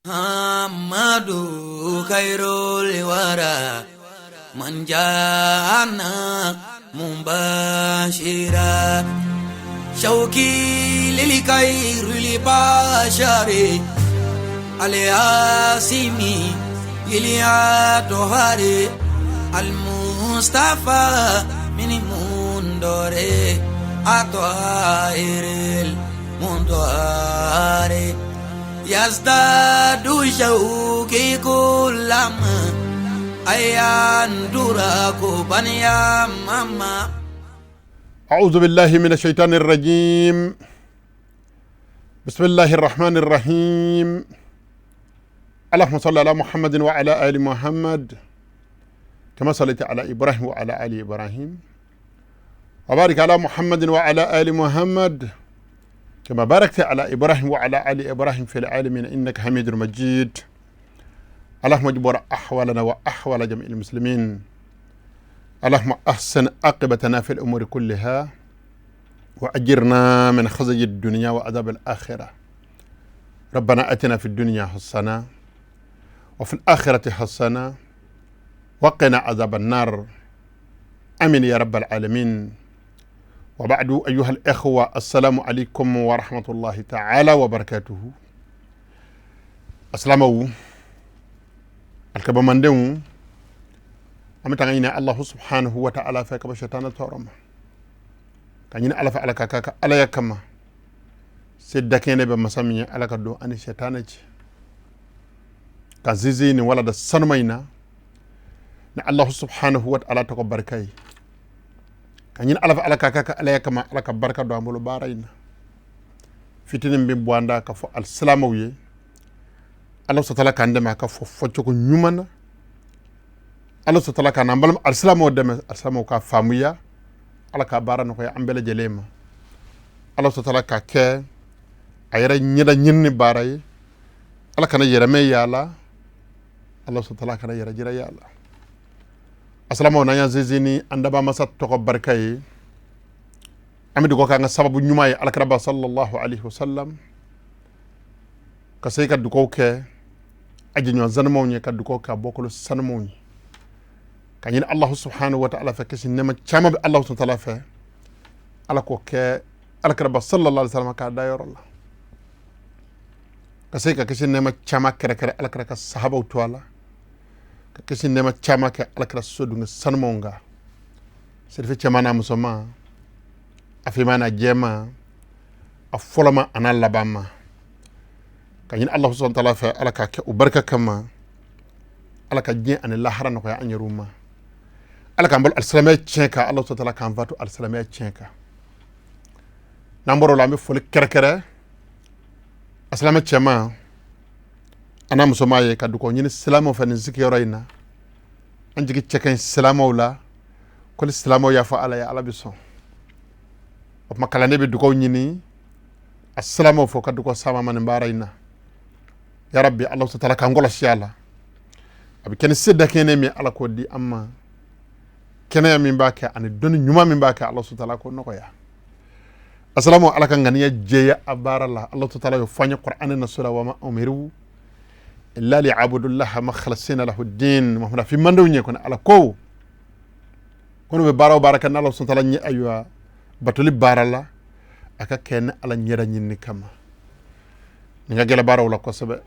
محمد خير الورى من جاءنا مبشرا شوقي للخير البشر الياسمي الأطهر المصطفى من مندر أطاهر المنطهر يزداد شوقي كلما أيان دراك يا ماما. أعوذ بالله من الشيطان الرجيم. بسم الله الرحمن الرحيم. اللهم صل على محمد وعلى آل محمد كما صليت على إبراهيم وعلى آل إبراهيم، وبارك على محمد وعلى آل محمد كما باركت على إبراهيم وعلى آل إبراهيم في العالمين إنك حميد مجيد. اللهم اجبر أحوالنا وأحوال جميع المسلمين. اللهم أحسن عاقبتنا في الأمور كلها وأجرنا من خزي الدنيا وعذاب الآخرة. ربنا أتنا في الدنيا حسنة وفي الآخرة حسنة وقنا عذاب النار. آمين يا رب العالمين. وبعد، أيها الإخوة، السلام عليكم ورحمة الله تعالى وبركاته. السلام alkabamandenw, an bɛ taga ɲini Allahu subhanahu wa ta'ala fɛ ka bɔ shetana tɔɔrɔ ma, ka ɲini Ala fɛ, Ala ka ka Alaya kama se dakɛnɛ bɛ masa min ye, Ala ka don ani shetana cɛ ka zizi ni wala da sanuma in na ni Allahu subhanahu wa ta'ala tɔgɔ barika ye, ka ɲini Ala fɛ, Ala ka ka Alaya kama, Ala ka barika don an bolo baara in na. Fitinin bɛ bɔ an da ka fɔ alisilamɛw ye, Ala sɔtala k'an dɛmɛ a ka fɔ fɔcogo ɲuman na. Ala sɔtala k'an n'an balima alisilamɛw dɛmɛ, alisilamɛw ka faamuya. Ala ka baara nɔgɔya an bɛɛ lajɛlen ma. Ala sɔtala ka kɛ a yɛrɛ ɲɛda ɲinini baara ye. Ala kana yɛrɛmɛ yaala, Ala sɔtala kana yɛrɛ jira yaala. Asalamaw, n'an y'an sinsin ni an daba masa tɔgɔ barika ye, an bɛ dugawu k'an ka sababu ɲuman ye, alakiraba sallallahu alaihi wasallam, ka se ka dugawu kɛ a jɛɲɔgɔn sanumaw ye, ka dugawu kɛ a bɔkolo sanumaw ye, ka ɲini Allahu subhanahu wa ta'ala fɛ kisi nɛɛma caman bɛ Allahu subhanahu wa ta'ala fɛ, Ala k'o kɛ alakiraba sallallahu alaihi wasallam k'a da yɔrɔ la, ka se ka kisi nɛɛma caman kɛrɛkɛrɛ alakira ka sahabaw to a la, ka kisi nɛɛma caman kɛ alakira sodunkɛ sanumaw kan, serife cɛman n'a musoman, a finman n'a jɛman, a fɔlɔma a n'a laban ma, ka ɲini Allahu subhanahu wa ta'ala fɛ, Ala k'a kɛ o barika kama, Ala ka diɲɛ ani lahara nɔgɔya an yɛrɛw ma. Ala k'an balo alisilamɛya tiɲɛ kan, Ala subhanahu wa ta'ala k'an fatu alisilamɛya tiɲɛ kan. N'an bɔra o la, an bɛ foli kɛrɛkɛrɛ asilamɛ cɛman a n'a musoman ye, ka dugawu ɲini silamɛw fɛ nin sigiyɔrɔ in na. An jigi cɛ ka ɲi silamɛw la, ko ni silamɛw y'a fɔ Ala ye, Ala bɛ sɔn. O tuma kalanden bɛ dugawu ɲini a silamɛw fɔ ka dugawu sama ma nin baara in na. Ya rabbi, Ala subhanahu wa ta'ala k'an kɔlɔsi a la. A bɛ kɛ ni se dakɛnɛ min, Ala k'o di an ma, kɛnɛya min b'a kɛ ani dɔnni ɲuman min b'a kɛ, Ala subhanahu wa ta'ala k'o nɔgɔya. Asalamu, Ala ka ŋaniya jɛya a baara la. Ala subhanahu wa ta'ala y'o fɔ an ye Qur'an na sura wa ma umiru illa liya'budullaha mukhlisina lahu din. Muhammad fi mandenw ye kɔni, Ala ko ko n'u bɛ baara o baara kɛ n'Ala subhanahu wa ta'ala ɲɛ, ayiwa, batoli baara la, a ka kɛ ni Ala ɲɛda ɲinini kama. Nin ka gɛlɛ baaraw la kosɛbɛ,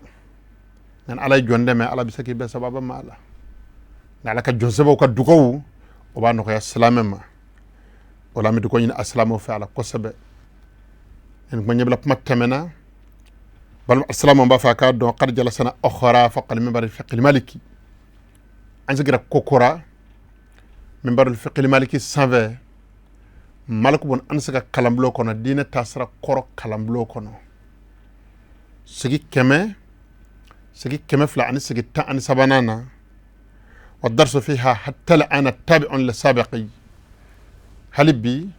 nka Ala ye jɔn dɛmɛ, Ala bɛ se k'i bɛn sababa ma a la. Nka Ala ka jɔn sɛbɛw ka dugawu, o b'a nɔgɔya silamɛ ma. O la an bɛ dugawu ɲini a silamɛw fɛ a la kosɛbɛ. Nin kuma ɲɛbila kuma tɛmɛna. Balima silamɛw, b'a fɛ a k'a dɔn qad jalasana ukhra fawqa minbar fiqh maliki. An sigira kokora minbar fiqh maliki sanfɛ, Maliku bun Anasi ka kalanbulon kɔnɔ, diinɛ taasira kɔrɔ kalanbulon kɔnɔ, sigi 100, sigi 213nan na. Wa darsu fiha hatta al-ana tabi'un li sabiqi. Hali bi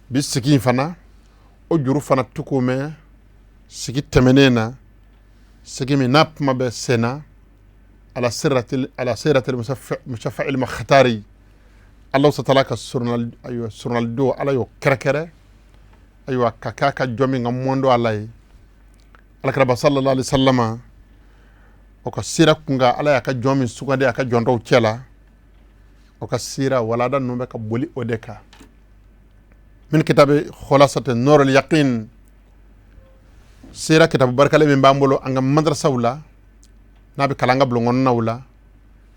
bi sigi in fana, o juru fana tugu mɛ sigi tɛmɛnen na, sigi min n'a kuma bɛ senna ala siratil mushafa'il mukhtari. Ala ta'ala ka surunal, ayiwa, surunal don, Ala y'o kɛrɛkɛrɛ, ayiwa, ka k'a ka jɔn min ka mɔndo Ala ye, alakiraba sallallahu alaihi wasallama. O ka sira kunkan, Ala y'a ka jɔn min sugandi a ka jɔn dɔw cɛ la, o ka sira walada ninnu bɛ ka boli o de kan. Min kitabi Khulasat Nur al-Yaqin, sira kitabu barikalen min b'an bolo an ka madrasaw la, n'a bɛ kalan an ka bulon kɔnɔnaw la.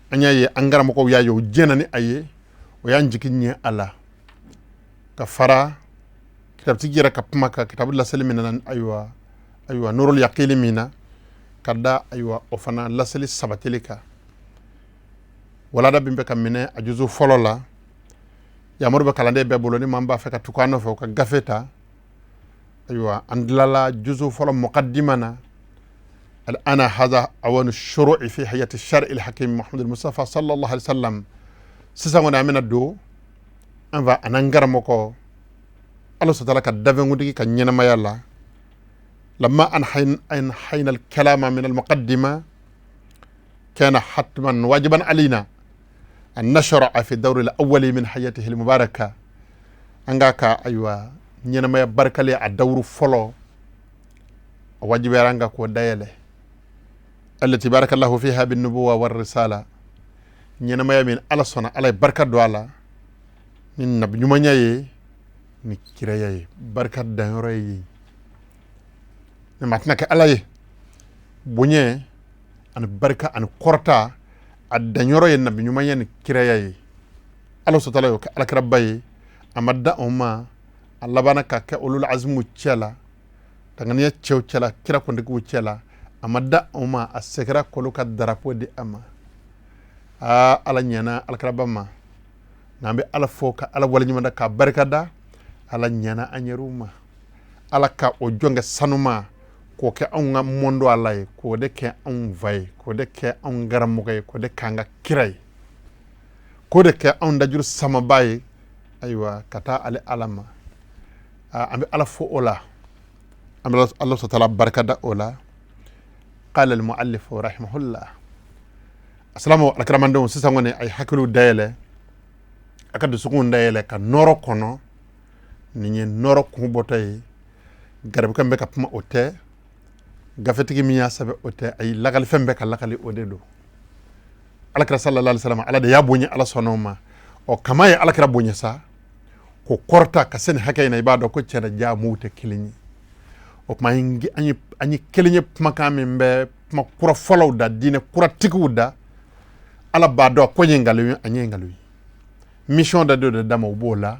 An y'a ye, an karamɔgɔw y'a ye, u jɛnna ni a ye, o y'an jigi ɲɛ a la, ka fara kitabutigi yɛrɛ ka kuma kan, kitabu laseli min na, ayiwa, Nurul Yaqin min na ka da, ayiwa, o fana laseli sabatili kan. Walada min bɛ ka minɛ a juzu fɔlɔ la, yamaru bɛ kalanden bɛɛ bolo. Ni maa b'a fɛ ka tugu an nɔfɛ, o ka gafe ta. Ayiwa, an tilala juzu fɔlɔ muqaddima na. الآن هذا أوان الشروع في حياة الشارع الحكيم محمد المصطفى صلى الله عليه وسلم. Sisan kɔni, an bɛna don an fa an'an karamɔgɔ Ala sɔtala ka dafɛnkutigi ka ɲɛnamaya la. لما أنحينا الكلام من المقدمة، كان حتما واجبا علينا أن نشرع في الدور الأول من حياته المباركة. An ka ayiwa ɲɛnamaya barikalen, a dawuru fɔlɔ, a wajibiyara an ka k'o dayɛlɛ. التي بارك الله فيها بالنبوة والرسالة, ɲɛnamaya min Ala sɔnna, Ala ye barika don a la ni nabi ɲumanya ye, ni kiraya ye. Barika danyɔrɔ ye yen. Ne maa tɛna kɛ Ala ye bonya ani barika ani kɔrɔta, a danyɔrɔ ye nabi ɲumanya ni kiraya ye. Ala sɔtala y'o kɛ alakiraba ye. A ma da o ma, a labanna ka kɛ ulul azmu cɛ la, danganiya cɛw cɛ la, kira kuntigiw cɛ la. A ma da o ma, a seginna k'olu ka darapo di a ma. Aa, Ala ɲɛna alakiraba ma. N'an bɛ Ala fo ka Ala waleɲuman da k'a barika da. Ala ɲɛna an yɛrɛw ma. Ala ka o jɔn kɛ sanuma k'o kɛ anw ka mɔndo Ala ye, k'o de kɛ anw fa ye, k'o de kɛ anw karamɔgɔ ye, k'o de k'an ka kira ye, k'o de kɛ anw dajuru samaba ye, ayiwa, ka taa ale Ala ma. An bɛ Ala fo o la, an bɛ Ala sɔtala barika da o la. قال المؤلف رحمه الله. Asalamu alakiramandenw. Sisan kɔni, a ye hakiliw dayɛlɛ, a ka dusukun dayɛlɛ ka nɔrɔ kɔnɔ. Nin ye nɔrɔ kun bɔtɔ ye. Garibukɛ min bɛ ka kuma, o tɛ. Gafetigi min y'a sɛbɛn, o tɛ. Ayi, lakalifɛn bɛ ka lakali, o de don. Alakira صلى الله عليه وسلم, Ala de y'a bonya, Ala sɔnna o ma. Ɔ, kama ye alakira bonya sa k'o kɔrɔta ka se nin hakɛ in na, i b'a dɔn ko cɛn ja m'u tɛ kelen ye. O tuma, an ye kelen ye. Kumakan min bɛ kuma kura fɔlɔw da, diinɛ kuratigiw da, Ala b'a dɔn ko ye nkalon ye, a ye nkalon ye. Mission dɔ de d'a ma, u b'o la,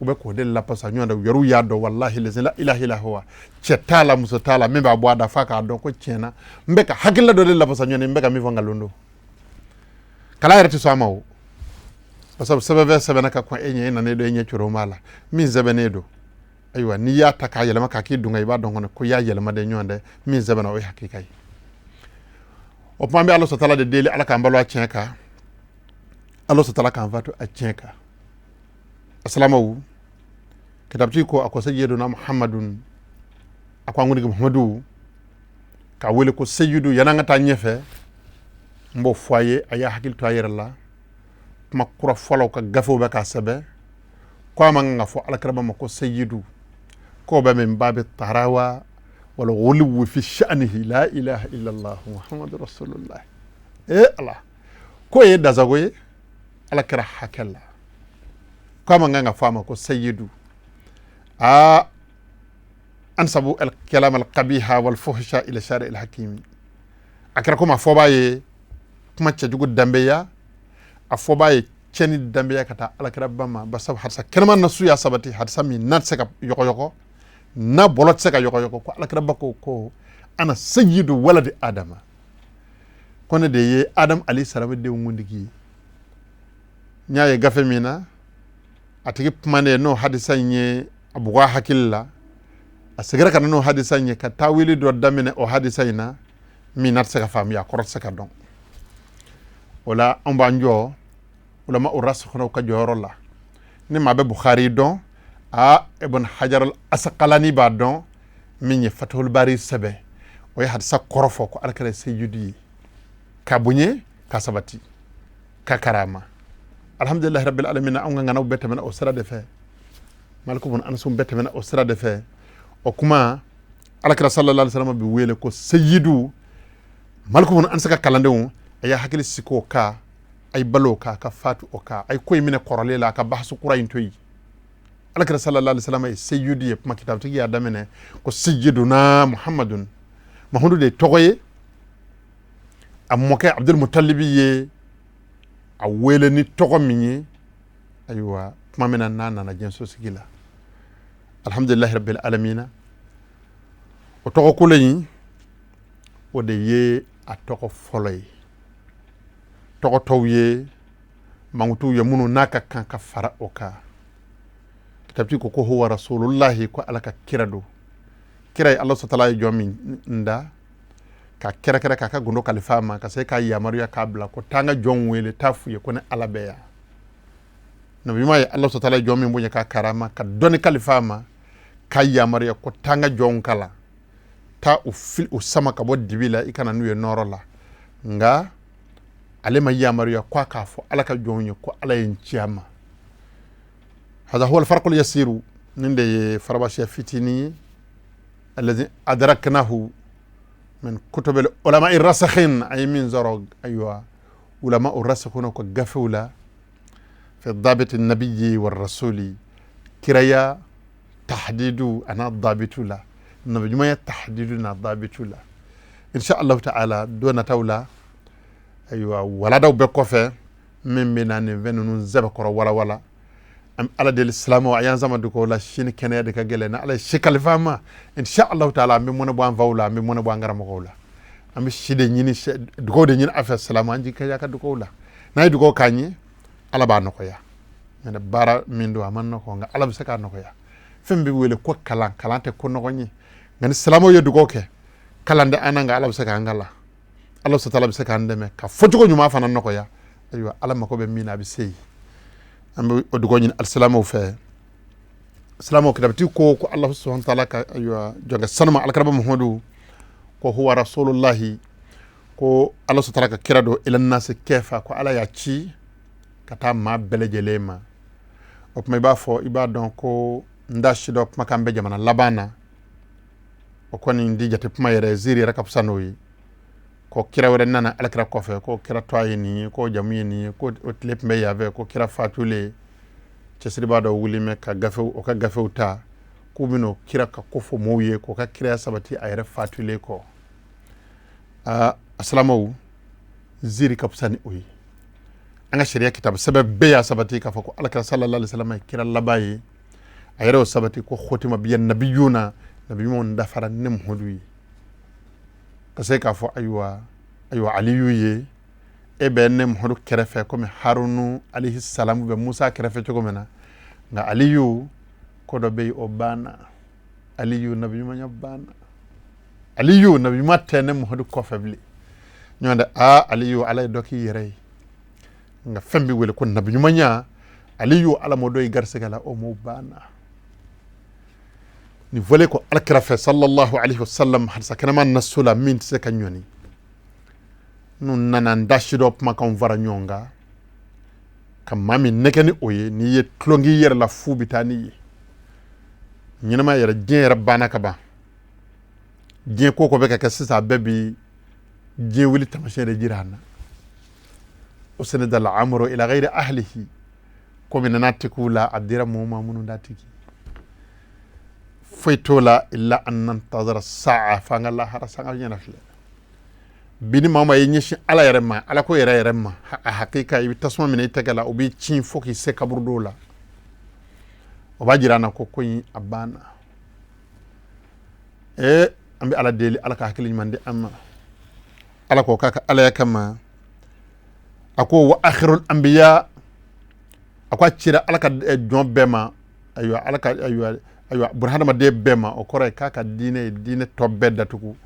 u bɛ k'o de lapasa ɲɔgɔn da. U yɛrɛw y'a dɔn, والله الذي لا إله إلا هو, cɛ t'a la, muso t'a la min b'a bɔ a da f'a k'a dɔn ko tiɲɛna, n bɛ ka hakilila dɔ de lapasa ɲɔgɔn, n bɛ ka min fɔ nkalon don. Kalan yɛrɛ tɛ sɔn a ma o, parce que sɛbɛn fɛn sɛbɛnna ka kɔn e ɲɛ, e nanen don, e ɲɛ coro b'a la min sɛbɛnnen don. Ayiwa, n'i y'a ta k'a yɛlɛma k'a k'i dun, i b'a dɔn kɔnɔ ko i y'a yɛlɛma de ɲɔgɔn dɛ. Min sɛbɛnna, o ye hakika ye. O tuma, an bɛ Ala sɔtala de deli, Ala k'an balo a tiɲɛ kan, Ala sɔtala k'an fatu a tiɲɛ kan. Asalamaw, kitabutigi ko, a ko سيدنا محمد, a ko an kuntigi Muhamadu k'a wele ko seyidu. Yan'an ka taa ɲɛfɛ, n b'o fɔ a ye, a y'a hakili to a yɛrɛ la. Kuma kura fɔlɔw ka gafew bɛ k'a sɛbɛn ko a man kan ka fɔ alakiraba ma ko seyidu, k'o bɛ من باب الطراوة والغلو في شأنه. لا إله إلا الله محمد رسول الله. E Ala, k'o ye dasago ye ala kɛra hakɛ la, ko a man kan ka fɔ a ma ko seyidu. Aa, أنسبوا الكلام القبيح والفحش إلى الشارع الحكيم. A kɛra komi a fɔbaa ye kuma cɛjugu danbeya, a fɔbaa ye cɛni danbeya ka taa alakiraba ma. Basa hadisa kɛnɛma nasu y'a sabati, hadisa min n'a tɛ se ka yɔgɔyɔgɔ, n'a bɔlɔ tɛ se ka yɔgɔyɔgɔ, ko alakiraba ko أنا سيد ولد آدم, ko ne de ye Adam عليه السلام denw kuntigi ye. N y'a ye gafe min na, a tigi kumanen n'o hadisa in ye, a bugɔ a hakili la, a seginna ka na n'o hadisa in ye, ka taawili dɔ daminɛ o hadisa in na min n'a tɛ se ka faamuya, a kɔrɔ tɛ se ka dɔn. O la, anw b'an jɔ ulama o rasikhunaw ka jɔyɔrɔ la. Ni maa bɛ Bukhari dɔn, a Ibn Hajar al Asqalani b'a dɔn, min ye Fathul Bari sɛbɛn, o ye hadisa kɔrɔ fɔ ko ala kɛra seyidu ye ka bonya, ka sabati, ka karama. الحمد لله رب العالمين. Anw ka ŋanaw bɛɛ tɛmɛna o sira de fɛ. Maliku bun Anas bɛɛ tɛmɛna o sira de fɛ. O kuma, alakira صلى الله عليه وسلم bi wele ko seyidu. Maliku bun Anasi ka kalandenw, a y'a hakili sigi o kan, a ye balo o kan, a ka fatu o kan, a ye ko in minɛ kɔrɔlen la, a ka bahasu kura in to yen. Alakira sallallahu alaihi wasallam ye seyyidi ye. Kuma kitabutigi y'a daminɛ ko seyyiduna Muhammadun, Mahamadu de ye tɔgɔ ye. A mɔkɛ Abdul Mutalibi ye a wele ni tɔgɔ min ye, ayiwa, tuma min na n'a nana diɲɛ sosigi la, alhamdulilahi rabbil alamina, o tɔgɔ kolo in, o de ye a tɔgɔ fɔlɔ ye. Tɔgɔ tɔw ye mankutuw ye minnu n'a ka kan ka fara o kan. Kitabutigi ko ko huwa rasulullahi, ko Ala ka kira don. Kira ye Ala sɔtala ye jɔn min da ka kɛrɛkɛrɛ k'a ka gundo kalifa a ma, ka se k'a yamaruya k'a bila ko taa n ka jɔnw wele, taa f'u ye ko ne Ala bɛ yan. Nabiɲuman ye Ala sɔtala ye jɔn min bonya k'a karama, ka dɔnni kalifa a ma, k'a yamaruya ko taa n ka jɔnw kalan, taa u fili, u sama ka bɔ dibi la, i ka na n'u ye nɔɔrɔ la. Nka ale ma yamaruya ko a k'a fɔ Ala ka jɔnw ye ko Ala ye n ci a ma. Hada huwa alfarqul yasiru, nin de ye farabasiya fitinin ye, allazi adraknahu min kutubil ulama rasakhin, a ye min sɔrɔ, ayiwa, ulama rasikhuna ko gafew la, fi dabiti nabiyyi wa rasuli, kiraya tahdidu ana dabitu la, nabiɲumanya tahdidu na dabitu la. Insha Allah ta'ala, don nataw la, ayiwa, waladaw bɛɛ kɔfɛ, min bɛ na nin fɛn ninnu sɛbɛkɔrɔ walawala. An Ala deli, silamɛw, a y'an sama dugawu la. Sini kɛnɛya de ka gɛlɛn, na Ala ye si kalifa an ma, insha Allah ta'ala, an bɛ mɔnɛ bɔ an faw la, an bɛ mɔnɛ bɔ an karamɔgɔw la. An bɛ si de ɲini, dugawu de ɲini a fɛ. Silamɛ, an jigi ka ka dugawu la. N'a ye dugawu k'an ye, Ala b'a nɔgɔya. Mɛ baara min don, a ma nɔgɔ, nka Ala bɛ se k'a nɔgɔya. Fɛn bɛ wele ko kalan, kalan tɛ ko nɔgɔn ye, nka ni silamɛw ye dugawu kɛ, kalan tɛ an na, nka Ala bɛ se k'an kalan. Ala sɔtala bɛ se k'an dɛmɛ ka fɔcogo ɲuman fana nɔgɔya. Ayiwa, Ala mako bɛ min na, a bɛ se yen. An bɛ o dugawu ɲini alisilamɛw fɛ. Silamɛw, kitabutigi ko ko Ala subhanahu wa ta'ala ka, ayiwa, jɔnkɛ sanuma alakiraba Muhamadu, ko huwa rasulullahi, ko Ala sɔtala ka kira don, ila nasi kɛfa, ko Ala y'a ci ka taa maa bɛɛ lajɛlen ma. O tuma, i b'a fɔ, i b'a dɔn ko n da si dɔ kumakan bɛ jamana laban na, o kɔni di jate kuma yɛrɛ ziiri yɛrɛ ka fisa n'o ye, ko kira wɛrɛ nana alakira kɔfɛ, ko kira tɔgɔ ye nin ye, ko jamu ye nin ye, ko o tile tun bɛ yan fɛ, ko kira fatulen, cɛsiribaa dɔ wuli mɛ ka gafew, o ka gafew ta k'u bɛn'o kira ka ko fɔ mɔgɔw ye, k'o ka kiraya sabati a yɛrɛ fatulen kɔ. Aa, a silamɛw, ziiri ka fisa ni o ye. An ka sariya kitabu sɛbɛn bɛɛ y'a sabati k'a fɔ ko alakira sallallahu alaihi wasallam ye kira laban ye. A yɛrɛ y'o sabati ko khotima biya nabiyuna, nabi ɲumanw dafara ne Muhamadu ye. Ka se k'a fɔ, ayiwa, ayiwa, Aliyu ye, e bɛ ne Muhamadu kɛrɛfɛ komi Harunu alayhi salamu bɛ Musa kɛrɛfɛ cogo min na. Nka Aliyu, ko dɔ bɛ yen, o banna. Aliyu, nabi ɲumanya banna. Aliyu, nabi ɲuman tɛ ne Muhamadu kɔfɛ bilen. Ɲɔgɔn tɛ. Aa, Aliyu, Ala ye dɔ k'i yɛrɛ ye, nka fɛn bɛ wele ko nabi ɲumanya, Aliyu, Ala m'o dɔ i garisɛgɛ la, o m'o banna. Nin fɔlen ko alakira fɛ sallallahu alaihi wasallam, hadisa kɛnɛma naso la min tɛ se ka ɲɔni. N'u nana n da si dɔ kumakanw fara ɲɔgɔn kan ka maa min nɛgɛ ni o ye, n'i ye tulon k'i yɛrɛ la, fu bɛ taa n'i ye ɲɛnɛma yɛrɛ. Diɲɛ yɛrɛ banna ka ban. Diɲɛ ko ko bɛ ka kɛ sisan, a bɛɛ bi diɲɛ wuli taamasiyɛn de jira an na. Usnida al-amru ila ghayri ahlihi, komi nana tigiw la, a dira mɔgɔw ma minnu t'a tigi. Foyi t'o la illa an nantazira sa'a, f'an ka lahara sanga ɲɛna filɛ. Bi ni maa o maa y'i ɲɛsin Ala yɛrɛ ma, Ala ko yɛrɛ yɛrɛ ma, a hakika, i bɛ tasuma minɛ i tɛgɛ la, o b'i ci fo k'i se kaburudo la. O b'a jira an na ko ko in a banna. Ee, an bɛ Ala deli, Ala ka hakili ɲuman di an ma. Ala k'o k'a ka Alaya kama. A ko wa akhirul anbiya, a ko a cira Ala ka jɔn bɛɛ ma, ayiwa, Ala ka, ayiwa, ayiwa, bunahadamaden bɛɛ ma. O kɔrɔ ye k'a ka diinɛ ye diinɛ tɔ bɛɛ datugu.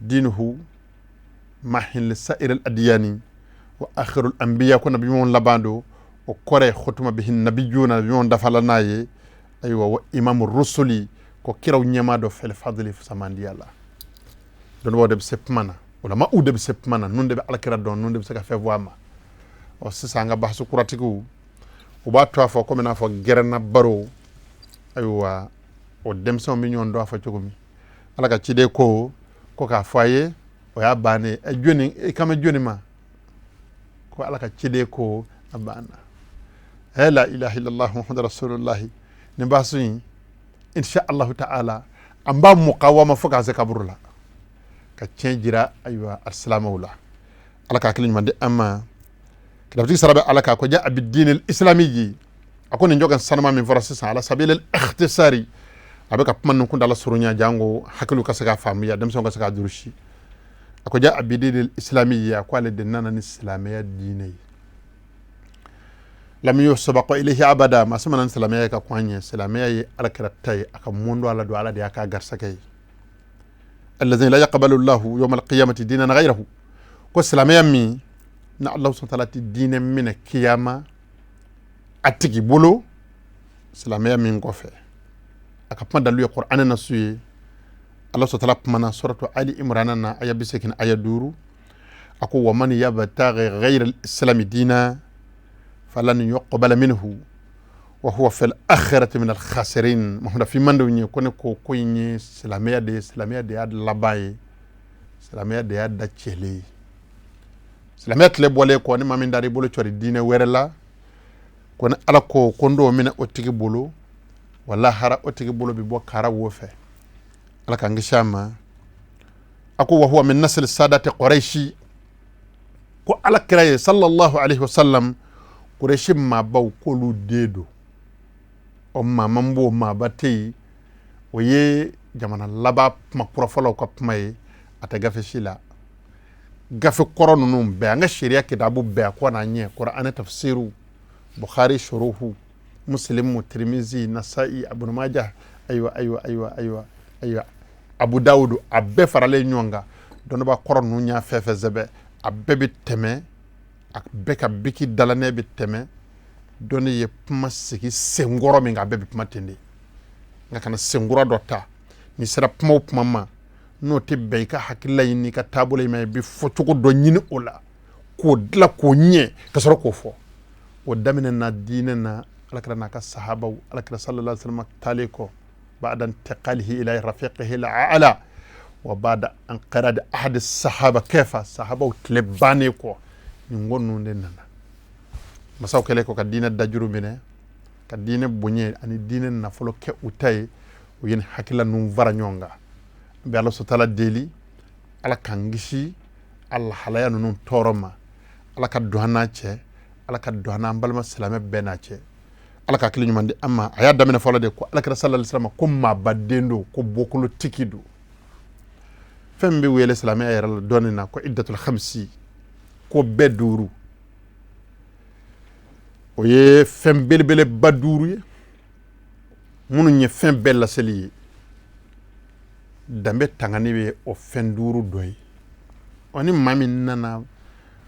Diinuhu mahin li sa'iril adiyani wa akhirul anbiya, ko nabi ɲumanw laban don. O kɔrɔ ye khutuma bihi nabiyuna, nabi ɲumanw dafala n'a ye. Ayiwa, wa imamu rusuli, ko kiraw ɲɛmaa dɔ, fil fadli, samandiya la. Dɔnnibaaw de bɛ se kuma na, ulama u de bɛ se kuma na, ninnu de bɛ alakira dɔn, ninnu de bɛ se ka fɛn fɔ a ma. Ɔ, sisan an ka bahasu kuratigiw, u b'a to a fɔ komi n'a fɔ gɛrɛnna baro. Ayiwa, o denmisɛnw bɛ ɲɔgɔn dɔn a fɔ cogo min. Ala ka ciden ko k'a fɔ a ye. O y'a bannen. Jɔni i kan bɛ jɔni ma? Ko Ala ka ciden ko a banna. La ilaha illallah Muhammadu rasulullahi. Nin baasi in, insha Allahu ta'ala, an b'a mukawama fo k'a se kaburu la ka tiɲɛ jira. Ayiwa, alisilamɛw la, Ala ka hakili ɲuman di an ma. Kitabutigi sara bɛ Ala kan ko ja'a bidini islami. A ko nin jɔ ka sanuma min fɔra sisan, ala sabili ikhtisari, a bɛ ka kuma ninnu kuntala surunya jango hakiliw ka se k'a faamuya, denmisɛnw ka se k'a durusi. A ko ja'a bidini islami, a ko ale de nana ni silamɛya diinɛ ye. Lam yusbaq ilayhi abada, maa si ma na ni silamɛya ye ka kɔn an ɲɛ. Silamɛya ye Ala kira ta ye, a ka mɔndɔ Ala don, Ala de y'a k'a garisɛgɛ ye. Alladhi la yaqbalu Allahu yawma alqiyamati dinan ghayrahu, ko silamɛya min na Allah subhanahu wa ta'ala ti diinɛ minɛ kiyama a tigi bolo silamɛya min kɔfɛ. A ka kuma dalu ye Qur'anɛ nasu ye. Allah subhanahu wa ta'ala kumana suratu Ali Imran na, aya 80 aya 5, a ko wa man yabtaghi ghayra al-islami dina falan yuqbala minhu wa huwa fil akhirati min al-khasirin. Muhammad fi mandenw ye ko ne ko ko in ye silamɛya de ye, silamɛya de y'a laban ye, silamɛya de y'a da cɛlen ye. Silamɛya tile bɔlen kɔ, ni maa min dar'i bolo cɔri diinɛ wɛrɛ la, ko ni Ala ko ko n t'o minɛ o tigi bolo, wa lahara o tigi bolo bɛ bɔ kara wo fɛ. Ala k'an kisi a ma. A ko wa huwa min nasli sadati Quraishi, ko Ala kira ye sallallahu alaihi wasallam, Quraishi maabaw k'olu den don. O maa man b'o maaba tɛ yen. O ye jamana laban kuma kurafɔlaw ka kuma ye, a tɛ gafe si la. Gafe kɔrɔ ninnu bɛɛ, an ka sariya kitabu bɛɛ, a ko n'a ɲɛ Kuranɛ tafsiru, Bukhari shuruhu, Muslimu, Tirimizi, Nasa'i, Ibn Majah, ayiwa ayiwa ayiwa ayiwa ayiwa, Abu Dawudu, a bɛɛ faralen ɲɔgɔn kan. Dɔnnibaa kɔrɔ ninnu y'a fɛn fɛn sɛbɛn, a bɛɛ bɛ tɛmɛ, a bɛɛ ka biki dalanɛ bɛ tɛmɛ. Dɔnni ye kuma sigi senkɔrɔ min kan, a bɛɛ bɛ kuma ten de. Nka kana senkura dɔ ta. N'i sera kuma o kuma ma, n'o tɛ bɛn i ka hakilila in n'i ka taabolo in ma, i bɛ fɔcogo dɔ ɲini o la k'o dilan k'o ɲɛ ka sɔrɔ k'o fɔ. O daminɛ na diinɛ na, Alakira n'a ka sahabaw, Alakira sallallahu alaihi wasallam taalen kɔ, ba'da intiqalihi ila rafiqihi al-a'la wa ba'da inqiradi ahadi sahaba kɛfa, sahabaw tile bannen kɔ, nin ko ninnu de nana. Masaw kɛlen kɔ ka diinɛ dajuru minɛ, ka diinɛ bonya ani diinɛ nafolo kɛ u ta ye, u ye nin hakilila ninnu fara ɲɔgɔn kan. N bɛ Ala sɔtala deli, Ala k'an kisi a lahalaya ninnu tɔɔrɔ ma. Ala ka don an n'a cɛ, Ala ka don an n'an balima silamɛ bɛɛ n'a cɛ. Ala ka hakili ɲuman di an ma. A y'a daminɛ fɔlɔ de ko Alakira sallallahu alaihi wasallam ko maabaden don, ko bɔkolotigi don. Fɛn min bɛ wele silamɛya yɛrɛ la dɔɔni na ko iddatul khamsi, ko bɛɛ duuru, o ye fɛn belebeleba duuru ye minnu ye fɛn bɛɛ laseli ye. Danbe tangani bɛ o fɛn duuru dɔ ye. Ɔ ni maa min nana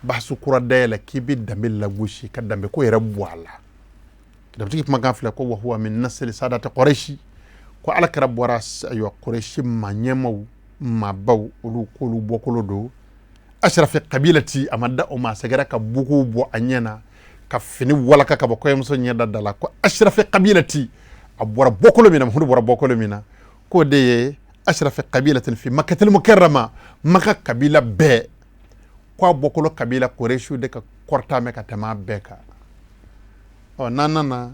basu kura dayɛlɛ k'i bɛ danbe lagosi, ka danbe ko yɛrɛ bɔ a la, kitabutigi kumakan filɛ ko wa huwa min nasli sadati Quraishi, ko Ala kira bɔra ayiwa Quraishi maa ɲɛmaw, maabaw, olu k'olu bɔkolo don. Ashrafi kabilati, a ma da o ma, a sɛgɛrɛ ka buguw bɔ a ɲɛ na, ka fini walaka ka bɔ kɔɲɔmuso ɲɛda da la, ko ashrafi kabilati, a bɔra bɔkolo min na, Muhamadu bɔra bɔkolo min na, k'o de ye ashrafi kabilatin fi Makkatil mukarrama, Maka kabila bɛɛ, ko a bɔkolo kabila Quraysh de ka kɔrɔta mɛn ka tɛmɛ a bɛɛ kan. Ɔ n'an nana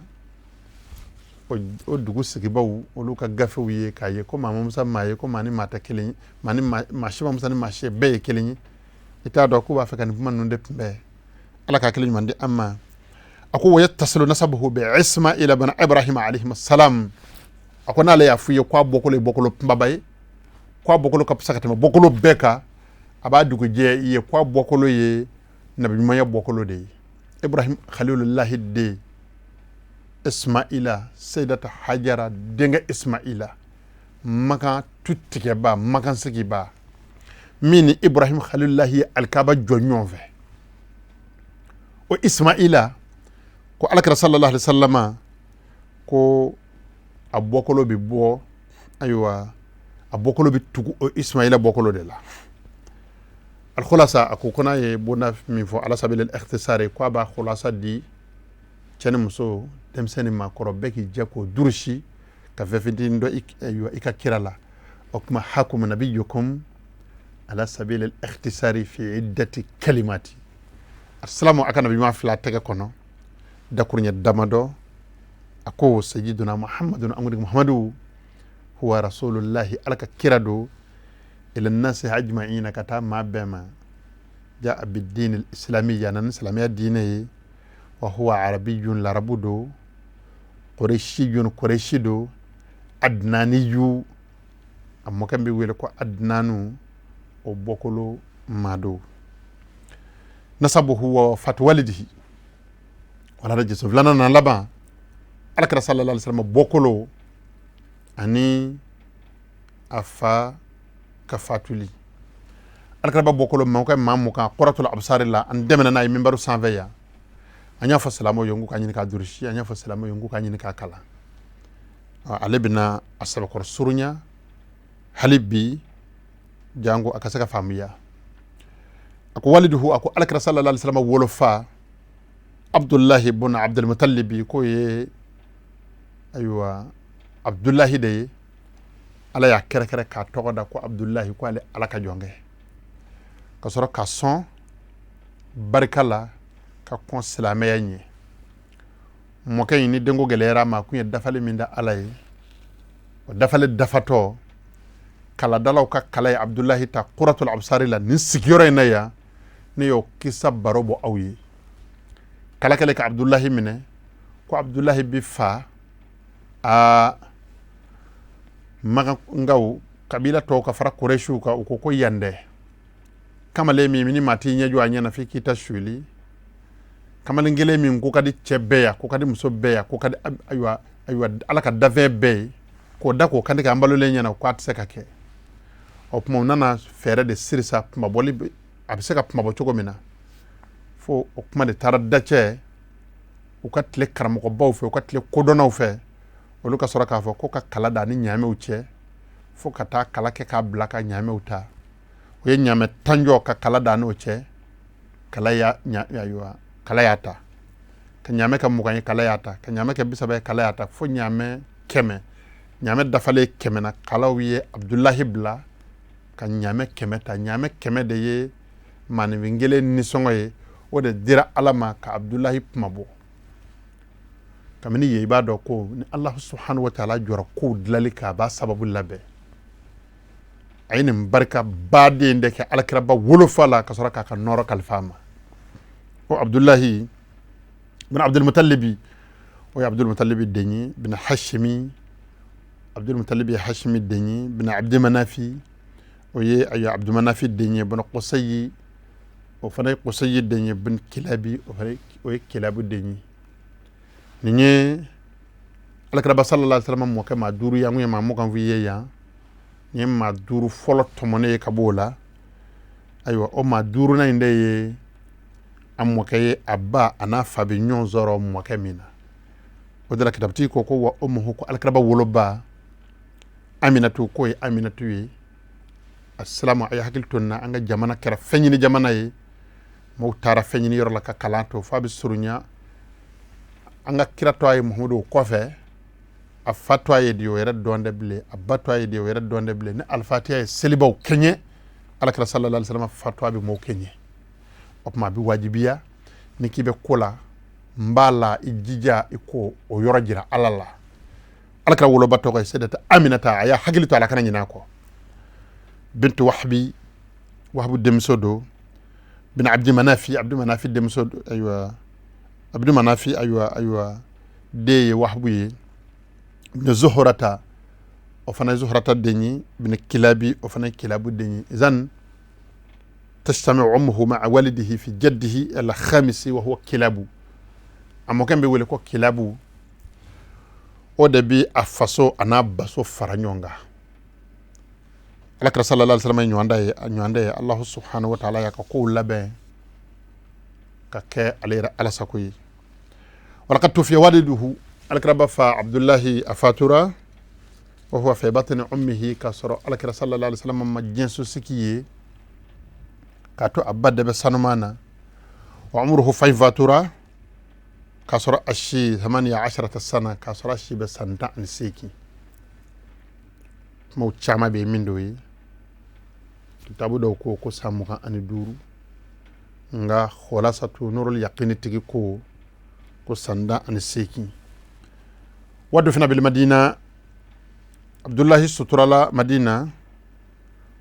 o dugu sigibaw, olu ka gafew ye k'a ye ko maa ma fisa maa ye, ko maa ni maa tɛ kelen ye, maa ni maa si ma fisa ni maa si ye, bɛɛ ye kelen ye. I t'a dɔn k'u b'a fɛ ka nin kuma ninnu de kunbɛn. Ala ka hakili ɲuman di an ma. A ko wa yattasilu nasabuhu bi Ismaila bin Ibrahim alayhi salam. A ko n'ale y'a f'i ye ko a bɔkolo ye bɔkolo kunbaba ye, ko a bɔkolo ka fisa ka tɛmɛ bɔkolo bɛɛ kan, a b'a dugujɛ i ye ko a bɔkolo ye nabiɲumanya bɔkolo de ye. Ibrahim Khalilullahi den Ismaila, Sayyidata Hajara denkɛ Ismaila, Makan tu tigɛba, Makan sigiba, min ni Ibrahim Khalilullahi ye alikaba jɔ ɲɔgɔn fɛ, o Ismaila, ko Alakira sallallahu alaihi wasallam ko a bɔkolo bɛ bɔ, ayiwa, a bɔkolo bɛ tugu o Ismaila bɔkolo de la. Alkhulasa, a ko ko n'a ye bonda min fɔ ala sabili al-ikhtisari, ko a b'a khulasa di cɛ ni muso, denmisɛn ni maakɔrɔ bɛɛ k'i jɛ k'o durusi ka fɛn fitinin dɔn i ka kira la. O tuma hakum nabiyukum Ala sabil al-ikhtisari fi iddati kalimati. Asilamu a ka nabi ɲuman fila tɛgɛ kɔnɔ dakuruɲɛ damadɔ. A ko sayyiduna Muhammadun, an kuntigi Muhammadu, huwa rasulullahi, Ala ka kira don, ila nasi ajma'ina, ka taa maa bɛɛ ma. Jaa bid-din al-islamiyya, a nana ni silamɛya diinɛ ye. Wa huwa arabiyyun, larabu don, qurayshiyun, qurayshi don, adnaniyu, a mɔkɛ bɛ wele ko Adnanu, o bɔkolo maa don. Nasabuhu wa wafatu walidihi. Wala jesu filanan na laban, alakira sallallahu alaihi wasallam bɔkolo ani a fa ka fatuli. Alakira ba bɔkolo mɔkɛ maa mukan quratul absari la, an dɛmɛna n'a ye minbaru sanfɛ yan. An y'a fɔ silamɛw ye n k'u ka ɲini k'a durusi, an y'a fɔ silamɛw ye n k'u ka ɲini k'a kalan. Ale bɛna a sɛbɛkɔrɔ surunya hali bi jango a ka se ka faamuya. A ko waliduhu, a ko alakira sallallahu alaihi wasallam wolofa Abdullahi bun Abdulmutalibi, k'o ye ayiwa Abdullahi de ye. Ala y'a kɛrɛkɛrɛ k'a tɔgɔ da ko Abdullahi, ko ale Ala ka jɔnkɛ, ka sɔrɔ ka sɔn barika la ka kɔn silamɛya ɲɛ. Mɔkɛ in ni denko gɛlɛyara a ma, a kun ye dafali min da Ala ye, o dafali dafatɔ kaladalaw ka kala ye Abdulahi ta Quratul Absari la nin sigiyɔrɔ in na yan. Ne y'o kisa baro bɔ aw ye. Kala kɛlen ka Abdulahi minɛ ko Abdulahi bi fa a Makankaw kabila tɔw ka fara Kuresiw kan. U ko ko yan dɛ, kamalen min ni maa t'i ɲɛ jɔ a ɲɛ na f'i k'i ta suli, kamalen kelen min ko ka di cɛ bɛɛ ya, ko ka di muso bɛɛ ya, ko ka di ayiwa ayiwa Ala ka dafɛn bɛɛ ye, k'o da k'o kantigɛ an balolen ɲɛna, k'a tɛ se ka kɛ. O tuma u nana fɛɛrɛ de siri sa, kunmabɔli a bɛ se ka kunmabɔ cogo min na. Fo o kuma de taara dacɛ u ka tile karamɔgɔbaw fɛ, u ka tile kodɔnnaw fɛ. Olu ka sɔrɔ k'a fɔ ko ka kala da ni ɲaamɛw cɛ, fo ka taa kala kɛ k'a bila ka ɲaamɛw ta. U ye ɲaamɛ tan jɔ ka kala da n'o cɛ, kala y'a ayiwa kala y'a ta, ka ɲaamɛ kɛ 20 ye, kala y'a ta, ka ɲaamɛ kɛ 30 ye, kala y'a ta, fo ɲaamɛ 100. Ɲaamɛ dafalen 100 na, kalaw ye Abdulahi bila ka ɲaamɛ 100 ta. Ɲaamɛ 100 de ye maaninfin kelen nisɔngɔ ye. O de dira Ala ma ka Abdulahi kunmabɔ. Kabini yen i b'a dɔn ko ni Ala subhanahu wa taala jɔra kow dilali kan, a b'a sababu labɛn. A ye nin barika baden de kɛ alakiraba wolofa la, ka sɔrɔ k'a ka nɔɔrɔ kalifa a ma. Ko Abdulahi bin Abdulmutalibi, o ye Abdulmutalibi den ye, bin Hashimi, Abdulmutalibi ye Hashimi den ye, bin Abdimanafi, o ye ayiwa Abdumanafi den ye, bin Kusayi, o fana ye Kusayi den ye, bin Kilabi, o fana o ye Kilabu den ye. Nin ye alakiraba sallallahu alaihi wasallam mɔkɛ maa duuru ye. An kun ye maa 20 f'i ye yan. Nin ye maa duuru fɔlɔ tɔmɔnen ye ka b'o la. Ayiwa, o maa duurunan in de ye a mɔkɛ ye, a ba a n'a fa bɛ ɲɔgɔn sɔrɔ mɔkɛ min na. O de la kitabutigi ko ko wa ummuhu, ko alakiraba woloba Aminatu, k'o ye Aminatu ye. Asilamu, a ye hakili to nin na. An ka jamana kɛra fɛn ɲini jamana ye. Maaw taara fɛn ɲini yɔrɔ la ka kalan to f'a bɛ surunya. An ka kira tɔgɔ ye Muhamadu, o kɔfɛ a fa tɔgɔ ye di, o yɛrɛ dɔn tɛ bilen. A ba tɔgɔ ye di, o yɛrɛ dɔn tɛ bilen. Ni alifatiya ye selibaw kɛɲɛ, alakira sallallahu alaihi wasallam fa tɔgɔ bɛ maaw kɛɲɛ. O tuma a bɛ wajibiya ni k'i bɛ ko la, n b'a la, i jija i ko o yɔrɔ jira Ala la. Alakira woloba tɔgɔ ye Sayidata Aminata. A y'a hakili to a la, kana ɲinɛ a kɔ. Bintu Wahabi, Wahabu denmuso don, bin Abdi Manafi, Abdi Manafi denmuso don. Ayiwa, Abdi Manafi ayiwa den ye Wahabu ye. Bin Zuhurata, o fana ye Zuhurata den ye, bin Kilabi, o fana ye Kilabu den ye. Izan tajtami'u ummuhu ma'a walidihi fi jaddihi al-khamisi wa huwa Kilabu. A mɔkɛ bɛ wele ko Kilabu, o de bi a faso a n'a baso fara ɲɔgɔn kan. Alakira sallallahu alaihi wasallam ɲɔgɔn da ye, a ɲɔgɔn da ye. Allahu subhanahu wa ta'ala y'a ka kow labɛn ka kɛ ale yɛrɛ Ala sago ye. Walaqad tufiya waliduhu, alakira ba fa Abdullahi a fatura, wa huwa fi batni ummihi, k'a sɔrɔ alakira sallallahu alaihi wasallam ma diɲɛso sigi ye, k'a to a ba dɛbɛ sanuman na. Wa umruhu, fa in fatura k'a sɔrɔ a si thamaniya asharata sana, k'a sɔrɔ a si bɛ san 18. Kumaw caman bɛ yen min d'o ye. Kitabu dɔw ko ko san 25, nka Khulasatu Nurul Yaqini tigi ko ko san 18. Wa dufina bil Madina, Abdullahi suturala Madina.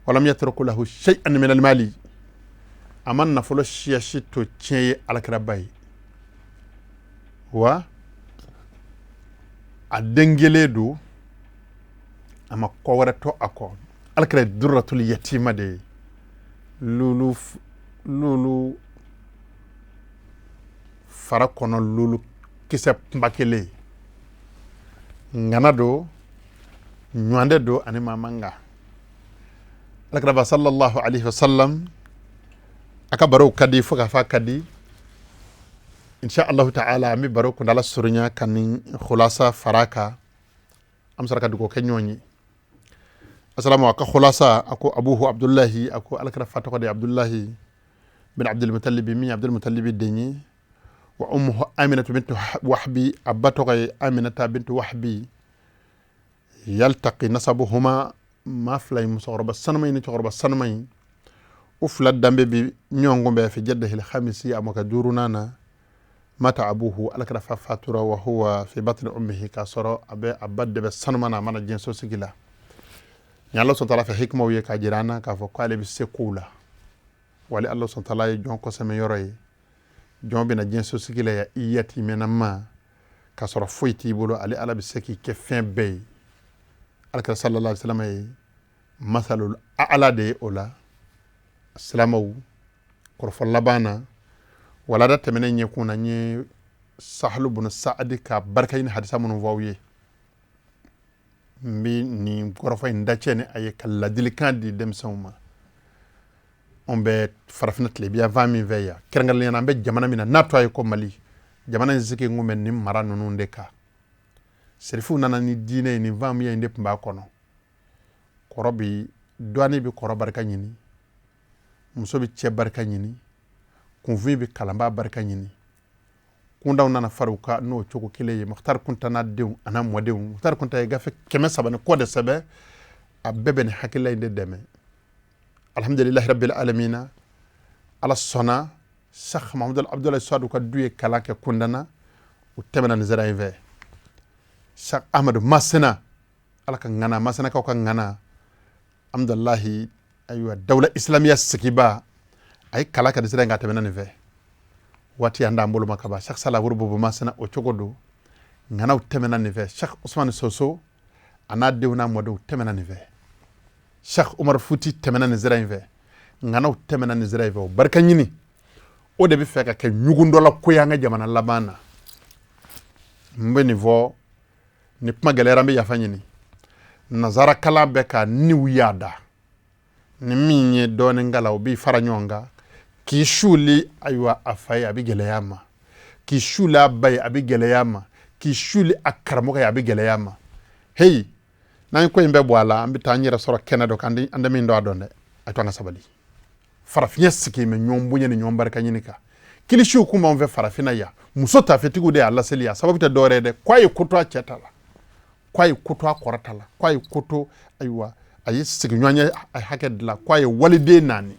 Walam yatruku lahu shay'an min al-mali, a ma nafolo siya si to tiɲɛ ye alakiraba ye. Wa a den kelen don, a ma kɔ wɛrɛ to a kɔ. Alakira ye durratul yatima de ye, lulu lulu fara kɔnɔ lulu kisɛ kunba kelen. Ŋana don, ɲɔndɛ don, ani maa man kan. Alakiraba sallallahu alaihi wasallam, a ka barow ka di fo k'a fɔ a ka di. Insha Allahu ta'ala, an bɛ baro kundala surunya ka nin khulasa fara kan, an bɛ sɔrɔ ka dugawu kɛ ɲɔgɔn ye. Asalamu a ka khulasa, a ko abuhu Abdullahi, a ko alakira fa tɔgɔ de ye Abdullahi bin Abdulmutalibi, min ye Abdulmutalibi den ye. Wa ummuhu Aminatu bintu Wahbi, a ba tɔgɔ ye Aminata bintu Wahbi. Yaltaqi nasabuhuma, maa fila in, musokɔrɔba sanuma in ni cɛkɔrɔba sanuma in, u fila danbe bi ɲɔgɔn kunbɛn fi jaddihil khamisi, a mɔkɛ duurunan na. Mata abuhu, alakira fa fatura, wa huwa fi batni ummihi, k'a sɔrɔ a bɛ a ba dɛbɛ sanuma na, a mana diɲɛ so sigi la. Ni Ala sɔn taala fɛ hikimaw ye k'a jira an na k'a fɔ k'ale bɛ se kow la. Wali Ala sɔn taala ye jɔn kɔsɛmɛ yɔrɔ ye. Jɔn bɛna diɲɛ so sigi la yan i yatimɛnama, k'a sɔrɔ foyi t'i bolo, ale Ala bɛ se k'i kɛ fɛn bɛɛ ye. Alakira sallallahu alaihi wasallam ye masalul a'la de ye o la. Silamɛw, kɔrɔfɔ laban na, walada tɛmɛnen ɲɛkun na, n ye Sahlu bunu Saadi ka barika ɲini hadisa minnu fɔ aw ye, n bɛ nin kɔrɔfɔ in dacɛ ni a ye ka ladilikan di denmisɛnw ma. Anw bɛ farafinna tilebiyanfan min fɛ yan, kɛrɛnkɛrɛnnenya la an bɛ jamana min na n'a tɔgɔ ye ko Mali, jamana in sigi kun bɛ nin mara ninnu de kan. Serifuw nana ni diinɛ ye, nin faamuya in de tun b'a kɔnɔ. Kɔrɔ bi dɔɔnin bɛ kɔrɔ barika ɲini, muso bɛ cɛ barika ɲini, kunfin bɛ kalanbaa barika ɲini. Kundaw nana fara u kan n'o cogo kelen ye. Mukutari Kunta n'a denw a n'a mɔdenw, Mukutari Kunta ye gafe 300 ni kɔ de sɛbɛn, a bɛɛ bɛ nin hakilila in de dɛmɛ. Alhamdulilahi rabbil alamina, Ala sɔnna Sheikh Mahamadu Abudulayi Suwadu ka du ye kalan kɛ Kundana, u tɛmɛna nin sira in fɛ. Sheikh Ahmadu Masina, Ala ka ŋana Masinakaw ka ŋana, alhamdulilahi, ayiwa, dawula islamiya sigiba, a ye kalan kɛ nin sira in kan, a tɛmɛna nin fɛ. Waati an d'an bolo ma kaban. Sheikh Salah Bubu Masina, o cogo don, ŋanaw tɛmɛna nin fɛ. Sheikh Usman Soso a n'a denw n'a mɔdenw tɛmɛna nin fɛ. Sheikh Umar Futi tɛmɛna nin sira in fɛ. Ŋanaw tɛmɛna nin sira in fɛ. O barika ɲini, o de bɛ fɛ ka kɛ ɲugundɔla ko ye an ka jamana laban na. N bɛ nin fɔ ni kuma gɛlɛyara, n bɛ yafa ɲini. Nazara kalan bɛ ka niw yaada, ni min ye dɔɔnin kalan, o b'i fara ɲɔgɔn kan k'i suli. Ayiwa, a fa ye, a bɛ gɛlɛya ma k'i suli, a ba ye, a bɛ gɛlɛya ma k'i suli, a karamɔgɔ ye, a bɛ gɛlɛya ma. Heyi, n'an ye ko in bɛɛ bɔ a la, an bɛ taa an yɛrɛ sɔrɔ kɛnɛ dɔ kan, an tɛ min dɔn a dɔn dɛ. A to an ka sabali. Farafinya sigi mɛ ɲɔgɔn bonya ni ɲɔgɔn barika ɲini kan. Kilisiw kun b'an fɛ farafinna yan, muso tafetigiw de y'a laseli yan. Sababu tɛ dɔwɛrɛ ye dɛ, k'a ye ko to a cɛ ta la, k'a ye ko to a kɔrɔ ta la, k'a ye ko to, ayiwa, a ye sigiɲɔgɔnya hakɛ dilan, k'a ye waliden naani.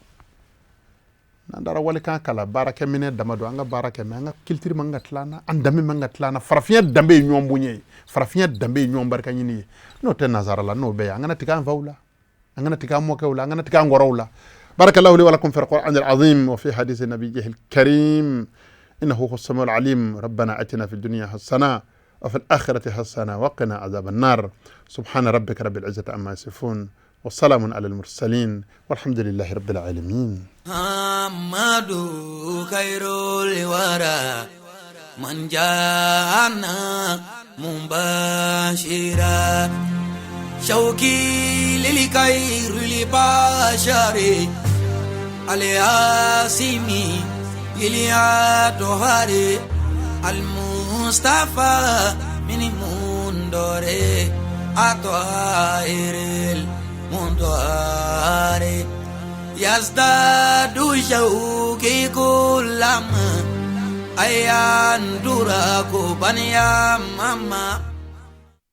N'an taara walikan kalan, baarakɛminɛ dama don, an ka baara kɛ, mɛ an ka culture man ka tila an na, an danbe man ka tila an na. Farafinya danbe ye ɲɔgɔn bonya ye, farafinya danbe ye ɲɔgɔn barika ɲini ye. N'o tɛ nansara la, n'o bɛɛ ye, an kana tigɛ an faw la, an kana tigɛ an mɔkɛw la, an kana tigɛ an kɔrɔw la. Barakallahu li wa lakum fi alquran alazim wa fi hadisi nabiyyihi alkarim, innahu huwa as-sami'u alim. Rabbana atina fi dunya hasana wa fi al-akhirati hasana wa qina adhab an-nar. Subhana rabbika rabbil izzati amma yasifun wa salamun ala al-mursalin walhamdulillahi rabbil alamin. Muhammadu khairul wara man jana mubashira shauki lil khairil bashari al-asimi iliatohari al-mustafa min mundore atohairil mundohari yazdadu shauki kulama ayandura kubaniya mama.